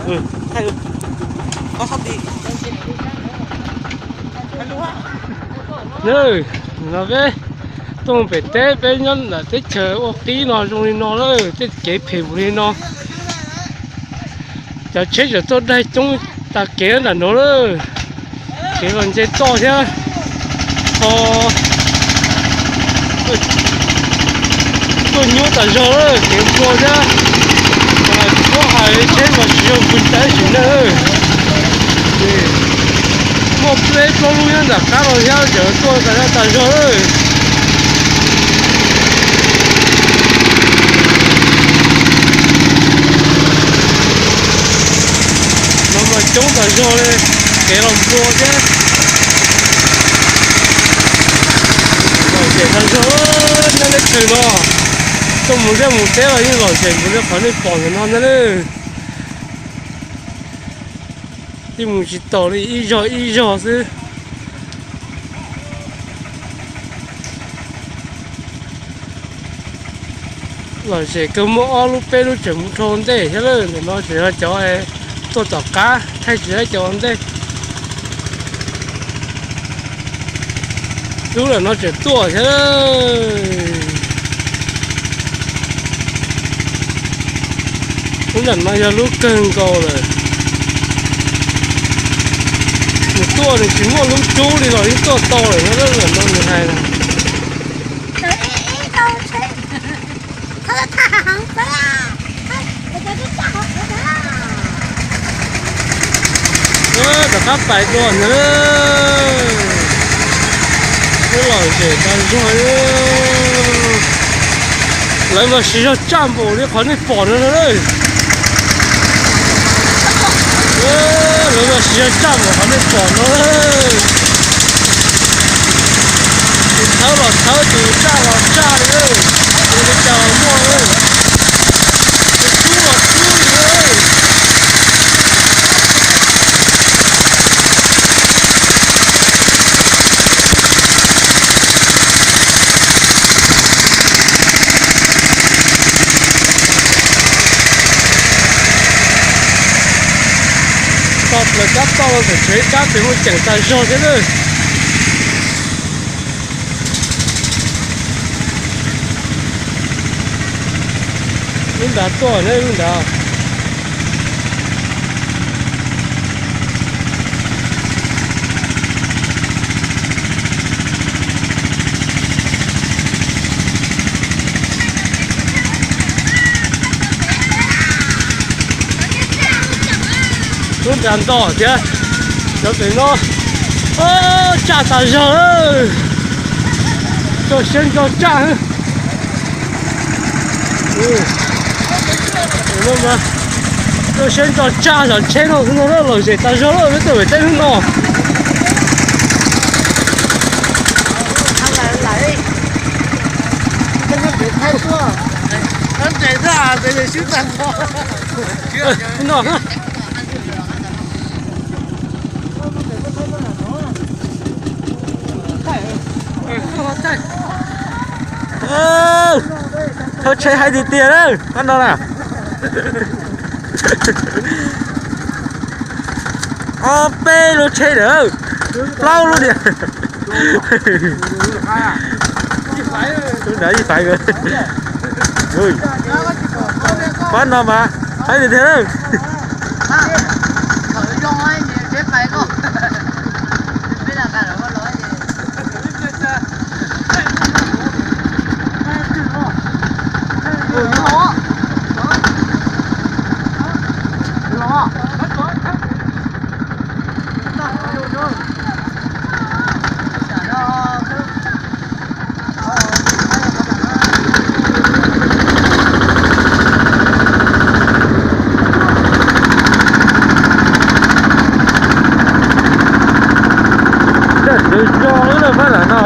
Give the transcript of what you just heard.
Nws no peb tuaj pem teb, peb nyob ntawm teb chaws ua qib no zoo li no lawm, tej kev phem mus li no. Cov tsheb tseem tuaj daig coob tas kev nram no lawm. Kev los nce toj thiab, ho tuaj nyuaj tas zog lawm, kev nplua thiab. Tsis paub hais tsheb los tsis yog pw tab sis na. Muaj peb plaub lub nyob nram qab no thiab, tseem tuaj tas zog tas zog lawm. No mas coob tas zog li, kev los nplua thiab. Lom zem tas zog nyob teb chaws no. Tuaj mus liaj mus teb los yeej lom zem mus li qhov nej pom ntawm no ntag lauj. Yeej mus tsis taus li, ib zog ib zog xwb. Lom zem kawg, muaj ob lub peb lub tseem mus dhau ntej thiab lawm, ntawm no tseem yog cov tuaj tom qab, thaij tsis tau cov ua ntej. Lub ntawm no tseem tuaj thiab. Lub ntawm no yog lub kawg nkaus lawm. Nws tuaj nws tsis muaj lub rub li los yeej tuaj tau lawm, lub ntawm no nws hais na. Rov qab pais dua na. Lub lom zem tas zog. Lawv mas siv zog tsaj npaum li qhov nej pom no na. Lawv mas siv zog tsaj npaum qhov nej pom no. Tus thawb los thawb, tus tsaj los tsaj li, tus li cas los muaj li, tus rub los rub li. Tau plaws kab toj los txawm tshuav ib kab pem muaj ceem tas zog thiab lawm. Lub nrad tuaj na, lub nrad. Lub nrad nto thiab. Cov pem no, tsaj tas zog lawm. Rau siab ntso tsaj. Rau siab ntso tsaj, zov tsheb no xwb no, lom zem tas zog lawm peb tuaj pem teb hnub no. No. Thawj tsheb haib tiag tiag na, pab no na. Ob peb lub tsheb lawm, plaub lub tiag. Lub nrad ib faiv. Pab no mas haib tiag tiag na. Sawv zoo lawm pab lam no.